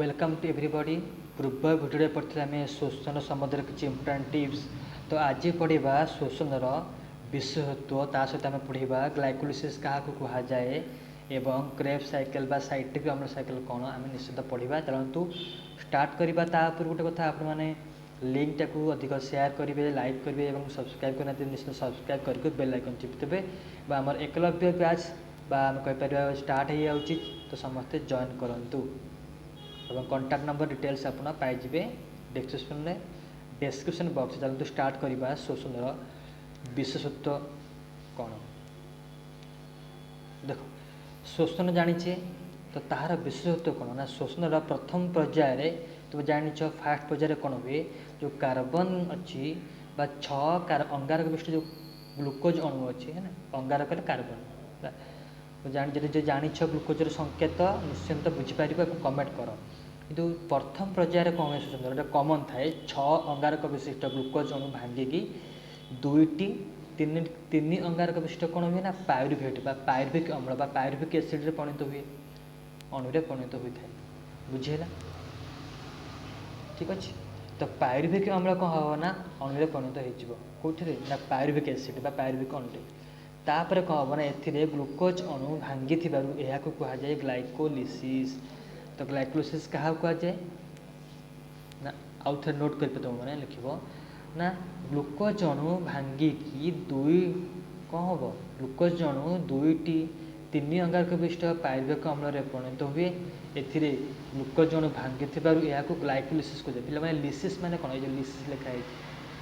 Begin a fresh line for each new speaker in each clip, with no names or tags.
Welcome to everybody. ପୂର୍ବ ଭିଡ଼ିଓରେ ପଢ଼ିଥିଲେ ଆମେ ଶ୍ଵସନ ସମ୍ବନ୍ଧରେ କିଛି ଇମ୍ପୋର୍ଟାଣ୍ଟ ଟିପ୍ସ। ତ ଆଜି ପଢ଼ିବା ଶ୍ଵସନର ବିଶେଷତ୍ୱ। ତା ସହିତ ଆମେ ପଢ଼ିବା ଗ୍ଲାଇକୋଲିସିସ୍ କାହାକୁ କୁହାଯାଏ ଏବଂ କ୍ରେବ୍ ସାଇକେଲ୍ ବା ସାଇଟ୍ରିକ୍ ଅମ୍ଳ ସାଇକେଲ୍ କ'ଣ, ଆମେ ନିଶ୍ଚିତ ପଢ଼ିବା। ଚାଲନ୍ତୁ ଷ୍ଟାର୍ଟ କରିବା। ତା ଉପରେ ଗୋଟେ କଥା, ଆପଣମାନେ ଲିଙ୍କଟାକୁ ଅଧିକ ସେୟାର କରିବେ, ଲାଇକ୍ କରିବେ ଏବଂ ସବସ୍କ୍ରାଇବ୍ କରିନାହାନ୍ତି, ନିଶ୍ଚିତ ସବସ୍କ୍ରାଇବ୍ କରିକି ବେଲ୍ ଆଇକନ୍ ଚିପିଦେବେ। ବା ଆମର ଏକଲବ୍ୟ ବ୍ୟାଚ୍ ବା ଆମେ କହିପାରିବା ଷ୍ଟାର୍ଟ ହେଇଯାଉଛି, ତ ସମସ୍ତେ ଜଏନ୍ କରନ୍ତୁ ଏବଂ କଣ୍ଟାକ୍ଟ ନମ୍ବର ଡିଟେଲ୍ସ ଆପଣ ପାଇଯିବେ ଡେସ୍କ୍ରିପସନ୍ରେ, ଡେସ୍କ୍ରିପସନ୍ ବକ୍ସ। ଚାଲନ୍ତୁ ଷ୍ଟାର୍ଟ କରିବା। ଶ୍ଵସନର ବିଶେଷତ୍ୱ କ'ଣ? ଦେଖ, ଶ୍ଵସନ ଜାଣିଛେ, ତ ତାହାର ବିଶେଷତ୍ୱ କ'ଣ ନା ଶ୍ଵସନର ପ୍ରଥମ ପର୍ଯ୍ୟାୟରେ ତୁମେ ଜାଣିଛ, ଫାଷ୍ଟ ପର୍ଯ୍ୟାୟରେ କ'ଣ ହୁଏ? ଯେଉଁ କାର୍ବନ ଅଛି ବା 6 ଅଙ୍ଗାରକ ବିଶିଷ୍ଟ ଯେଉଁ ଗ୍ଲୁକୋଜ୍ ଅଣୁ ଅଛି, ହେଲା, ଅଙ୍ଗାରକରେ କାର୍ବନ ହେଲା। ଜାଣି ଯଦି ଜାଣିଛ ଗ୍ଲୁକୋଜର ସଂକେତ, ନିଶ୍ଚିନ୍ତ ବୁଝିପାରିବ ଏବଂ କମେଣ୍ଟ କର। କିନ୍ତୁ ପ୍ରଥମ ପର୍ଯ୍ୟାୟରେ କ'ଣ ହୁଏ? ଶ୍ଵସନର ଗୋଟେ କମନ୍ ଥାଏ, 6 ଅଙ୍ଗାରକ ବିଶିଷ୍ଟ ଗ୍ଲୁକୋଜ୍ ଅଣୁ ଭାଙ୍ଗିକି ଦୁଇଟି ତିନି ତିନି ଅଙ୍ଗାରକ ବିଶିଷ୍ଟ କ'ଣ ହୁଏ ନା ପାଇରୁଭେଟ୍ ବା ପାଇରୁଭିକ୍ ଅମ୍ଳ ବା ପାଇରୁଭିକ୍ ଏସିଡ଼୍ରେ ପରିଣତ ହୁଏ, ଅଣୁରେ ପରିଣତ ହୋଇଥାଏ। ବୁଝିହେଲା? ଠିକ୍ ଅଛି। ତ ପାଇରୁଭିକ୍ ଅମ୍ଳ କ'ଣ ହେବ ନା ଅଣୁରେ ପରିଣତ ହେଇଯିବ। କେଉଁଥିରେ ନା ପାଇରୁଭିକ୍ ଏସିଡ଼୍ ବା ପାଇରୁଭିକ୍ ଅଣୁରେ। ତାପରେ କ'ଣ ହେବ ନା ଏଥିରେ ଗ୍ଲୁକୋଜ୍ ଅଣୁ ଭାଙ୍ଗିଥିବାରୁ ଏହାକୁ କୁହାଯାଏ ଗ୍ଲାଇକୋଲିସିସ୍। ତ ଗ୍ଲାଇକୋଲିସିସ୍ କାହାକୁ କୁହାଯାଏ ନା ଆଉ ଥରେ ନୋଟ୍ କରିପାରିବ ତୁମମାନେ, ଲେଖିବ ନା ଗ୍ଲୁକୋଜ୍ ଅଣୁ ଭାଙ୍ଗିକି ଦୁଇ କ'ଣ ହେବ? ଗ୍ଲୁକୋଜ୍ ଅଣୁ ଦୁଇଟି ତିନି ଅଙ୍ଗାରକ ବିଶିଷ୍ଟ ପାଇରୁଭିକ୍ ଅମ୍ଳରେ ପରିଣତ ହୁଏ। ଏଥିରେ ଗ୍ଲୁକୋଜ୍ ଅଣୁ ଭାଙ୍ଗିଥିବାରୁ ଏହାକୁ ଗ୍ଲାଇକୋଲିସିସ୍ କୁହାଯାଏ। ପିଲାମାନେ, ଲିସିସ୍ ମାନେ କ'ଣ? ଏଇ ଯେଉଁ ଲିସିସ୍ ଲେଖା ହେଇଛି,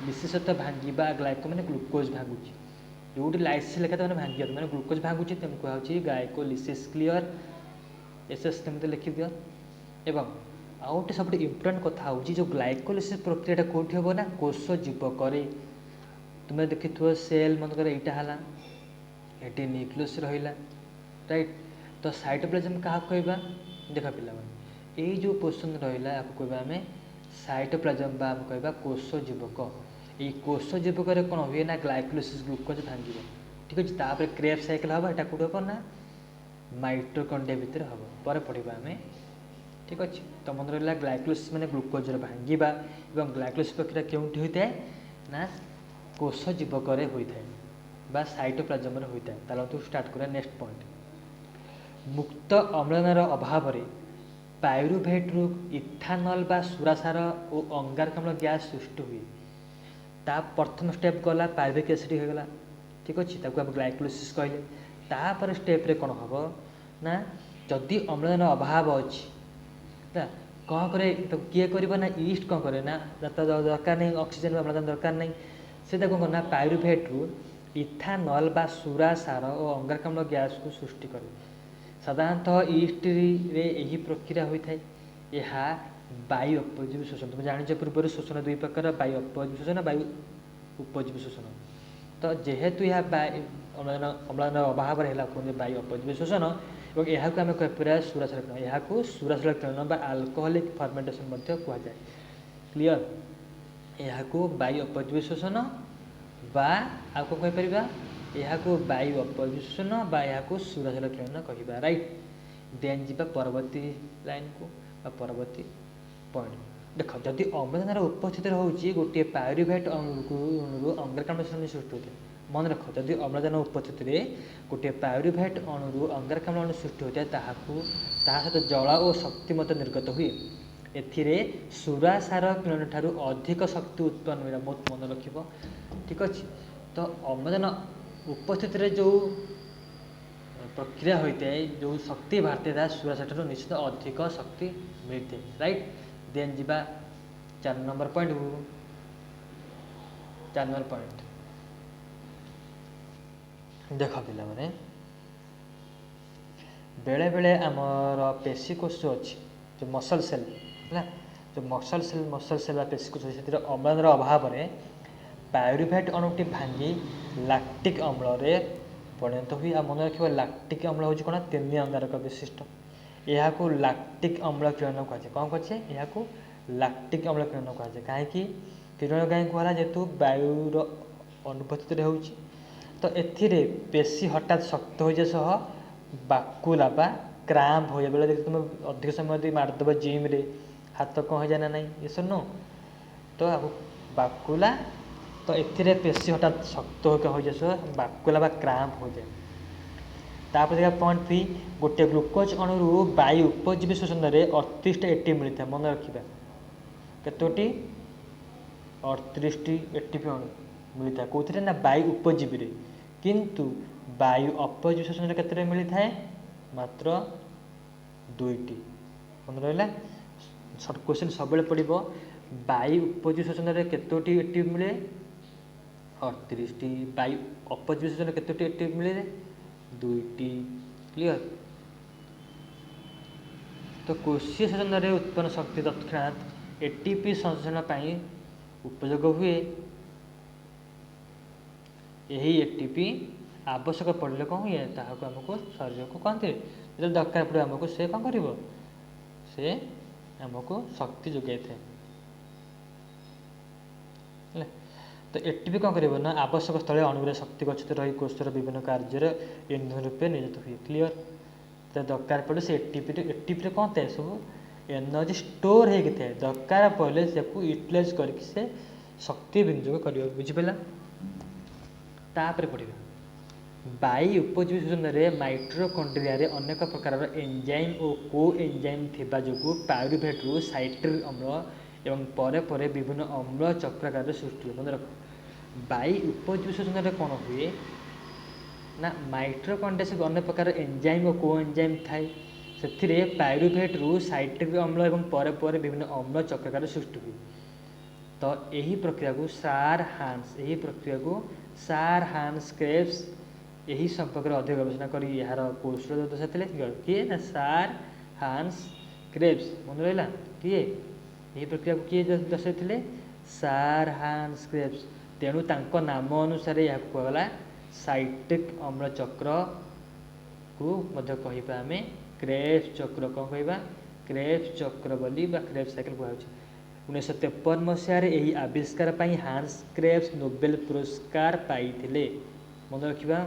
ଲିସିସ୍ ସହିତ ଭାଙ୍ଗିବା, ଗ୍ଲାଇକୋ ମାନେ ଗ୍ଲୁକୋଜ୍ ଭାଙ୍ଗୁଛି। ଯେଉଁଠି ଲାଇସିସ୍ ଲେଖା ମାନେ ଭାଙ୍ଗିବା, ମାନେ ଗ୍ଲୁକୋଜ୍ ଭାଙ୍ଗୁଛି, ତେଣୁ କୁହାହେଉଛି ଗ୍ଲାଇକୋଲିସିସ୍। କ୍ଲିଅର୍? ଏସ୍ ଏସ୍ ସେମିତି ଲେଖିଦିଅ। ଏବଂ ଆଉ ଗୋଟେ ସବୁଠୁ ଇମ୍ପୋର୍ଟାଣ୍ଟ କଥା ହେଉଛି, ଯେଉଁ ଗ୍ଲାଇକୋଲିସିସ୍ ପ୍ରକ୍ରିୟାଟା କେଉଁଠି ହେବ ନା କୋଷ ଜୀବକରେ। ତୁମେ ଦେଖିଥିବ ସେଲ୍, ମନେକର ଏଇଟା ହେଲା, ଏଠି ନ୍ୟୁକ୍ଲିୟସ୍ ରହିଲା, ରାଇଟ୍? ତ ସାଇଟୋପ୍ଲାଜମ୍ କାହାକୁ କହିବା? ଦେଖ ପିଲାମାନେ, ଏଇ ଯେଉଁ ପୋର୍ସନ୍ ରହିଲା, ଏହାକୁ କହିବା ଆମେ ସାଇଟୋପ୍ଲାଜମ୍ ବା ଆମେ କହିବା କୋଷ ଜୀବକ। ଏଇ କୋଷ ଜୀବକରେ କ'ଣ ହୁଏ ନା ଗ୍ଲାଇକୋଲିସିସ୍, ଗ୍ଲୁକୋଜ୍ ଭାଙ୍ଗିବ। ଠିକ୍ ଅଛି। ତାପରେ କ୍ରେବ୍ ସାଇକେଲ୍ ହେବ। ଏଇଟା କେଉଁଠି ହେବ ନା ମାଇଟୋକଣ୍ଡ୍ରିଆ ଭିତରେ ହେବ, ପରେ ପଢ଼ିବା ଆମେ। ଠିକ୍ ଅଛି। ତ ମନେ ରହିଲା, ଗ୍ଲାଇକୋଲିସିସ୍ ମାନେ ଗ୍ଲୁକୋଜ୍ର ଭାଙ୍ଗିବା ଏବଂ ଗ୍ଲାଇକୋଲିସିସ୍ ପ୍ରକ୍ରିୟା କେଉଁଠି ହୋଇଥାଏ ନା କୋଷ ଜୀବକରେ ହୋଇଥାଏ ବା ସାଇଟୋପ୍ଲାଜମରେ ହୋଇଥାଏ। ତାହେଲେ ତୁ ଷ୍ଟାର୍ଟ କରିବା ନେକ୍ସଟ ପଏଣ୍ଟ। ମୁକ୍ତ ଅମ୍ଳଜାନର ଅଭାବରେ ପାଇରୁଭେଟ୍ରୁ ଇଥାନଲ୍ ବା ସୁରାସାର ଓ ଅଙ୍ଗାରକାମ୍ଳ ଗ୍ୟାସ୍ ସୃଷ୍ଟି ହୁଏ। ତା ପ୍ରଥମ ଷ୍ଟେପ୍ ଗଲା, ପାଇରୁଭିକ୍ ଏସିଡ୍ ହେଇଗଲା। ଠିକ୍ ଅଛି। ତାକୁ ଆମେ ଗ୍ଲାଇକୋଲିସିସ୍ କହିଲେ। ତାପରେ ଷ୍ଟେପ୍ରେ କ'ଣ ହେବ ନା ଯଦି ଅମ୍ଳଜାନ ଅଭାବ ଅଛି ହେଲା, କ'ଣ କରେ ତାକୁ? କିଏ କରିବ ନା ଇଷ୍ଟ କ'ଣ କରେ ନା ଦରକାର ନାହିଁ ଅକ୍ସିଜେନ୍ ବା ଅମ୍ଳଜାନ ଦରକାର ନାହିଁ, ସେ ତାକୁ କ'ଣ ନା ପାଇରୁଭେଟ୍ରୁ ଇଥାନଲ୍ ବା ସୁରାସାର ଓ ଅଙ୍ଗାରକାମ୍ଳ ଗ୍ୟାସ୍କୁ ସୃଷ୍ଟି କରେ। ସାଧାରଣତଃ ଇଷ୍ଟରେ ଏହି ପ୍ରକ୍ରିୟା ହୋଇଥାଏ। ଏହା ବାୟୁ ଅପଜୀବୀ ଶୋଷଣ। ତୁମେ ଜାଣିଛ ପୂର୍ବରୁ, ଶୋଷଣ ଦୁଇ ପ୍ରକାର, ବାୟୁ ଅପଜୀବୀ ଶୋଷଣ, ବାୟୁ ଉପଜୀବୀ ଶୋଷଣ। ତ ଯେହେତୁ ଏହା ଅମ୍ଳଜାନ ଅମ୍ଳଜାନ ଅଭାବରେ ହେଲା, କୁହନ୍ତି ବାୟୁ ଅପଜୀବୀ ଶୋଷଣ। ଏବଂ ଏହାକୁ ଆମେ କହିପାରିବା ସୁରାସାର କିରଣ। ଏହାକୁ ସୁରାସାର କିରଣ ବା ଆଲକୋହଲିକ୍ ଫର୍ମେଣ୍ଟେସନ୍ ମଧ୍ୟ କୁହାଯାଏ। କ୍ଲିଅର୍? ଏହାକୁ ବାୟୁ ଅପଜୀବୀ ଶୋଷଣ ବା ଆଉ କ'ଣ କହିପାରିବା? ଏହାକୁ ବାୟୁ ଅପଜୀବୀ ଶୋଷଣ ବା ଏହାକୁ ସୁରାସାର କିରଣ କହିବା। ରାଇଟ୍। ଦେନ୍ ଯିବା ପରବର୍ତ୍ତୀ ଲାଇନ୍କୁ ବା ପରବର୍ତ୍ତୀ ପଏଣ୍ଟ। ଦେଖ, ଯଦି ଅମ୍ଳଜାନର ଉପସ୍ଥିତି ରହୁଛି, ଗୋଟିଏ ପାଇରୁଭେଟ୍ ଅଣୁରୁ ଅଙ୍ଗାରକାମ୍ଳ ସୃଷ୍ଟି ହୋଇଥାଏ। ମନେ ରଖ, ଯଦି ଅମ୍ଳଜାନ ଉପସ୍ଥିତିରେ ଗୋଟିଏ ପାଇରୁଭେଟ୍ ଅଣୁରୁ ଅଙ୍ଗାରକାମ୍ଳ ଅଣୁ ସୃଷ୍ଟି ହୋଇଥାଏ, ତାହା ସହିତ ଜଳ ଓ ଶକ୍ତି ମଧ୍ୟ ନିର୍ଗତ ହୁଏ। ଏଥିରେ ସୁରାସାର କିରଣ ଠାରୁ ଅଧିକ ଶକ୍ତି ଉତ୍ପନ୍ନ ହୁଏ। ବହୁତ ମନେ ରଖିବ। ଠିକ୍ ଅଛି। ତ ଅମ୍ଳଜାନ ଉପସ୍ଥିତିରେ ଯେଉଁ ପ୍ରକ୍ରିୟା ହୋଇଥାଏ, ଯେଉଁ ଶକ୍ତି ବାହାରିଥାଏ, ତାହା ସୁରାସାର ଠାରୁ ନିଶ୍ଚିତ ଅଧିକ ଶକ୍ତି ମିଳିଥାଏ। ରାଇଟ୍। ଦେନ୍ ଯିବା 4 ନମ୍ବର ପଏଣ୍ଟକୁ। 4 ନମ୍ବର ପଏଣ୍ଟ ଦେଖ ପିଲାମାନେ, ବେଳେବେଳେ ଆମର ପେଶୀ କୋଷ ଅଛି, ଯେଉଁ ମସଲ୍ ସେଲ୍ ହେଲା, ଯେଉଁ ମସଲ୍ ସେଲ୍ ବା ପେଶୀ କୋଷ, ସେଥିରେ ଅମ୍ଳଜାନର ଅଭାବରେ ପାଇରୁଭେଟ୍ ଅଣୁଟି ଭାଙ୍ଗି ଲାକ୍ଟିକ୍ ଅମ୍ଳରେ ପରିଣତ ହୁଏ। ଆଉ ମନେ ରଖିବ, ଲାକ୍ଟିକ୍ ଅମ୍ଳ ହେଉଛି କ'ଣ? ତିନି ଅଙ୍ଗାରକ ବିଶିଷ୍ଟ। ଏହାକୁ ଲାକ୍ଟିକ୍ ଅମ୍ଳ କିରଣ କୁହାଯାଏ। କ'ଣ କୁହାଯାଏ? ଏହାକୁ ଲାକ୍ଟିକ୍ ଅମ୍ଳ କିରଣ କୁହାଯାଏ। କାହିଁକି କିରଣ କାହିଁକି କୁହାହେଲା? ଯେହେତୁ ବାୟୁର ଅନୁପସ୍ଥିତିରେ ହେଉଛି। ତ ଏଥିରେ ପେଶୀ ହଠାତ୍ ଶକ୍ତ ହୋଇଯିବା ସହ ବାକୁଲା ବା କ୍ରାମ୍ପ ହୋଇଯାଏ। ବେଳେ ଦେଖି ତୁମେ ଅଧିକ ସମୟ ଯଦି ମାରିଦେବ ଜିମ୍ରେ, ହାତ କ'ଣ ହେଇଯାଏ ନା ନାହିଁ? ଏସବୁ ନୁହଁ ତ ଆକୁ ବାକୁଲା। ତ ଏଥିରେ ପେଶୀ ହଠାତ୍ ଶକ୍ତ ହୋଇଯାଏ, ସହ ବାକୁଲା ବା କ୍ରାମ୍ପ ହୋଇଯାଏ। ତାପରେ ଦେଖିବା ପଏଣ୍ଟ 3, ଗୋଟିଏ ଗ୍ଲୁକୋଜ୍ ଅଣୁରୁ ବାୟୁ ଉପଜୀବୀ ଶୋଷଣରେ 38ଟା ଏଟିପି ମିଳିଥାଏ। ମନେ ରଖିବା, କେତୋଟି? 38ଟି ଏଟିପି ଅଣୁ ମିଳିଥାଏ। କେଉଁଥିରେ ନା ବାୟୁ ଉପଜୀବୀରେ। କିନ୍ତୁ ବାୟୁ ଅପଜୀବୀ ଶୋଷଣରେ କେତେଟା ମିଳିଥାଏ? ମାତ୍ର 2ଟି। ମନେ ରହିଲା? ସର୍ଟ କ୍ୱେଶ୍ଚନ୍ ସବୁବେଳେ ପଡ଼ିବ। ବାୟୁ ଉପଜୀବୀ ଶୋଷଣରେ କେତୋଟି ଏଟିପି ମିଳେ? 38ଟି। ବାୟୁ ଅପଜୀବୀ ଶୋଷଣରେ କେତୋଟି ଏଟିପି ମିଳେ? 2ଟି। କ୍ଲିଅର? ତ କୋଷୀୟ ଶୋଷଣରେ ଉତ୍ପନ୍ନ ଶକ୍ତି ତତ୍କ୍ଷଣାତ୍ ଏଟିପି ସଂଶ୍ଳେଷଣ ପାଇଁ ଉପଯୋଗ ହୁଏ। ଏହି ଏଟିପି ଆବଶ୍ୟକ ପଡ଼ିଲେ କ'ଣ ହୁଏ? ତାହାକୁ ଆମକୁ ଶରୀରକୁ କହନ୍ତି, ଯେତେବେଳେ ଦରକାର ପଡ଼ିବ ଆମକୁ, ସେ କ'ଣ କରିବ? ସେ ଆମକୁ ଶକ୍ତି ଯୋଗାଇଥାଏ। ହେଲା? ତ ଏଟିପି କ'ଣ କରିବ ନା ଆବଶ୍ୟକ ସ୍ଥଳେ ଅଣୁରେ ଶକ୍ତି ଗଚ୍ଛିତ ରହି କୋଷର ବିଭିନ୍ନ କାର୍ଯ୍ୟରେ ଇନ୍ଧନ ରୂପେ ନିୟୋଜିତ ହୁଏ। କ୍ଲିଅର? ତ ଦରକାର ପଡ଼ିଲେ ସେ ଏଟିପିରେ କ'ଣ ଥାଏ? ସବୁ ଏନର୍ଜି ଷ୍ଟୋର ହେଇକି ଥାଏ। ଦରକାର ପଡ଼ିଲେ ତାକୁ ୟୁଟିଲାଇଜ୍ କରିକି ସେ ଶକ୍ତି ବିନିଯୋଗ କରିବ। ବୁଝିପାରିଲା? ତାପରେ ପଢ଼ିବା, ବାୟୁ ଉପଜୀବୀ ଶୋଷଣରେ ମାଇଟୋକଣ୍ଡ୍ରିଆରେ ଅନେକ ପ୍ରକାରର ଏନଜାଇମ୍ ଓ କୋ ଏନଜାଇମ୍ ଥିବା ଯୋଗୁଁ ପାଇରୁଭେଟ୍ରୁ ସାଇଟ୍ରିକ୍ ଅମ୍ଳ ଏବଂ ପରେ ପରେ ବିଭିନ୍ନ ଅମ୍ଳ ଚକ୍ରାକାରରେ ସୃଷ୍ଟି ହୁଏ। ମନେ ରଖ, ବାୟୁ ଉପଜୀବୀ ଶୋଷଣରେ କ'ଣ ହୁଏ ନା ମାଇଟୋକଣ୍ଡ୍ରିଆ ସବୁ ଅନେକ ପ୍ରକାର ଏନଜାଇମ୍ ଓ କୋ ଏନଜାଇମ୍ ଥାଏ। ସେଥିରେ ପାଇରୁଭେଟ୍ରୁ ସାଇଟ୍ରିକ୍ ଅମ୍ଳ ଏବଂ ପରେ ପରେ ବିଭିନ୍ନ ଅମ୍ଳ ଚକ୍ରାକାରରେ ସୃଷ୍ଟି ହୁଏ। ତ ଏହି ପ୍ରକ୍ରିୟାକୁ ସାର୍ ହାନ୍ସ, ଏହି ପ୍ରକ୍ରିୟାକୁ ସାର୍ ହାନ୍ସ କ୍ରେବ୍ସ ଏହି ସମ୍ପର୍କରେ ଅଧିକ ଗବେଷଣା କରି ଏହାର କୌଶଳ ଦର୍ଶାଇଥିଲେ। କିଏ ନା ସାର୍ ହାନ୍ସ କ୍ରେବ୍ସ। ମନେ ରହିଲା? କିଏ ଏହି ପ୍ରକ୍ରିୟାକୁ କିଏ ଦର୍ଶାଇଥିଲେ? Sir Hans Krebs. ତେଣୁ ତାଙ୍କ ନାମ ଅନୁସାରେ ଏହାକୁ କୁହାଗଲା ସାଇଟ୍ରିକ୍ ଅମ୍ଳ ଚକ୍ରକୁ ମଧ୍ୟ କହିବା ଆମେ କ୍ରେବ୍ସ ଚକ୍ର। କ'ଣ କହିବା? କ୍ରେବ୍ସ ଚକ୍ର ବୋଲି ବା କ୍ରେବ୍ସ ସାଇକେଲ କୁହାଯାଉଛି। 1953 ମସିହାରେ ଏହି ଆବିଷ୍କାର ପାଇଁ ହାନ୍ସ କ୍ରେବ୍ସ ନୋବେଲ ପୁରସ୍କାର ପାଇଥିଲେ। ମନେ ରଖିବା,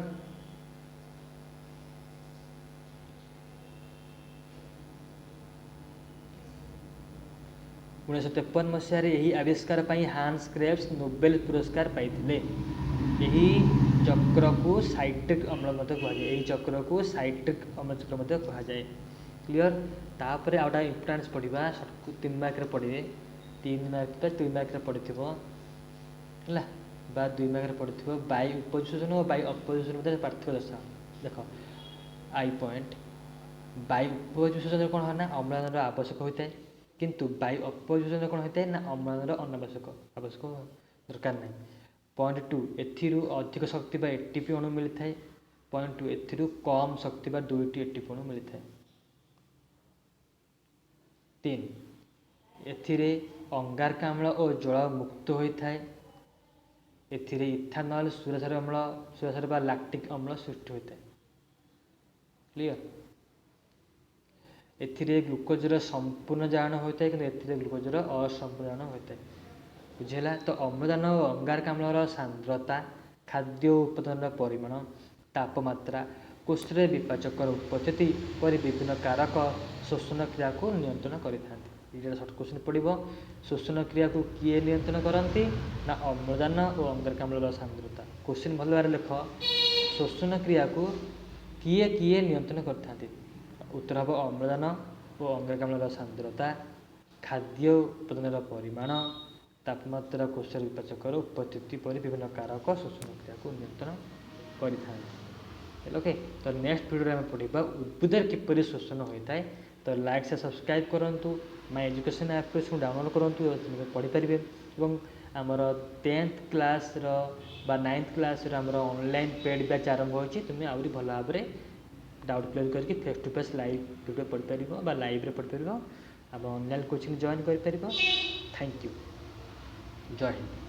1953 ମସିହାରେ ଏହି ଆବିଷ୍କାର ପାଇଁ ହାନ୍ସ କ୍ରେବ୍ସ ନୋବେଲ ପୁରସ୍କାର ପାଇଥିଲେ। ଏହି ଚକ୍ରକୁ ସାଇଟ୍ରିକ୍ ଅମ୍ଳ ମଧ୍ୟ କୁହାଯାଏ। ଏହି ଚକ୍ରକୁ ସାଇଟ୍ରିକ୍ ଅମ୍ଳ ଚକ୍ର ମଧ୍ୟ କୁହାଯାଏ। କ୍ଲିଅର? ତାପରେ ଆଉ ଗୋଟେ ଇମ୍ପୋର୍ଟାନ୍ସ ପଢ଼ିବା, 3 ମାର୍କରେ ପଢ଼ିବେ। 3 ମାର୍କ ବା 2 ମାର୍କରେ ପଡ଼ିଥିବ, ହେଲା, ବା 2 ମାର୍କରେ ପଡ଼ିଥିବ। ବାୟୁ ଉପଶୋଷଣ ଓ ବାୟୁ ଅପଶୋଷଣ ମଧ୍ୟରେ ପାର୍ଥକ୍ୟ ଦର୍ଶାଅ। ଦେଖ, I point, ବାୟୁ ଉପଶୋଷଣରେ କ'ଣ ହୁଏ ନା ଅମ୍ଳଜାନର ଆବଶ୍ୟକ ହୋଇଥାଏ, କିନ୍ତୁ ବାୟୁ ଅପଶୋଷଣରେ କ'ଣ ହୋଇଥାଏ ନା ଅମ୍ଳଜାନର ଅନାବଶ୍ୟକ, ଆବଶ୍ୟକ ଦରକାର ନାହିଁ। ପଏଣ୍ଟ 2, ଏଥିରୁ ଅଧିକ ଶକ୍ତି ବା ଏଟିପି ଅଣୁ ମିଳିଥାଏ। ପଏଣ୍ଟ 2, ଏଥିରୁ କମ୍ ଶକ୍ତି ବା 2ଟି ଏଟିପି ଅଣୁ ମିଳିଥାଏ। 3, ଏଥିରେ ଅଙ୍ଗାରକାମ୍ଳ ଓ ଜଳ ମୁକ୍ତ ହୋଇଥାଏ। ଏଥିରେ ଇଥାନଲ, ସୁରାସାର ଅମ୍ଳ, ସୁରାସାର ବା ଲାକ୍ଟିକ୍ ଅମ୍ଳ ସୃଷ୍ଟି ହୋଇଥାଏ। କ୍ଲିଅର? ଏଥିରେ ଗ୍ଲୁକୋଜର ସମ୍ପୂର୍ଣ୍ଣ ଜାରଣ ହୋଇଥାଏ, କିନ୍ତୁ ଏଥିରେ ଗ୍ଲୁକୋଜର ଅସମ୍ପୂର୍ଣ୍ଣ ଜାରଣ ହୋଇଥାଏ। ବୁଝିହେଲା? ତ ଅମ୍ଳଜାନ ଓ ଅଙ୍ଗାରକାମ୍ଳର ସାନ୍ଦ୍ରତା, ଖାଦ୍ୟ ଉପାଦାନର ପରିମାଣ, ତାପମାତ୍ରା, କୋଷରେ ବିପାଚକର ଉପସ୍ଥିତି ପରି ବିଭିନ୍ନ କାରକ ଶୋଷଣ କ୍ରିୟାକୁ ନିୟନ୍ତ୍ରଣ କରିଥାନ୍ତି। ଏଇଟା ସର୍ଟ କ୍ୱେଶ୍ଚନ୍ ପଡ଼ିବ। ଶୋଷଣ କ୍ରିୟାକୁ କିଏ ନିୟନ୍ତ୍ରଣ କରନ୍ତି ନା ଅମ୍ଳଜାନ ଓ ଅଙ୍ଗାରକାମ୍ଳର ସାନ୍ଦ୍ରତା। କ୍ୱେଶ୍ଚନ୍ ଭଲ ଭାବରେ ଲେଖ, ଶୋଷଣ କ୍ରିୟାକୁ କିଏ କିଏ ନିୟନ୍ତ୍ରଣ କରିଥାନ୍ତି? ଉତ୍ତର ହେବ ଅମ୍ଳଜାନ ଓ ଅଙ୍ଗାରକାମ୍ଳର ସାନ୍ଦ୍ରତା, ଖାଦ୍ୟ ଉପାଦାନର ପରିମାଣ, ତାପମାତ୍ରା, କୋଷର ବିପାଚକର ଉପସ୍ଥିତି ପରି ବିଭିନ୍ନ କାରକ ଶୋଷଣ କ୍ରିୟାକୁ ନିୟନ୍ତ୍ରଣ କରିଥାନ୍ତି। ଓକେ, ତ ନେକ୍ସଟ ଭିଡ଼ିଓରେ ଆମେ ପଢ଼ିବା ଉଦ୍ଭିଦରେ କିପରି ଶୋଷଣ ହୋଇଥାଏ। ତ ଲାଇକ୍ ସେ ସବସ୍କ୍ରାଇବ୍ କରନ୍ତୁ, ମାଇ ଏଜୁକେସନ୍ ଆପ୍ଲିକେସନ୍ ଡାଉନଲୋଡ଼ କରନ୍ତୁ, ପଢ଼ିପାରିବେ। ଏବଂ ଆମର 10th କ୍ଲାସ୍ର ବା 9th କ୍ଲାସ୍ର ଆମର ଅନଲାଇନ୍ ପେଡ଼୍ ବ୍ୟାଚ୍ ଆରମ୍ଭ ହୋଇଛି। ତୁମେ ଆହୁରି ଭଲ ଭାବରେ ଡାଉଟ୍ କ୍ଲିୟର୍ କରିକି face to face live video ପଢ଼ିପାରିବ ବା ଲାଇଭ୍ରେ ପଢ଼ିପାରିବ ଏବଂ ଅନଲାଇନ୍ କୋଚିଂ ଜଏନ୍ କରିପାରିବ। Thank you, Jay Hind.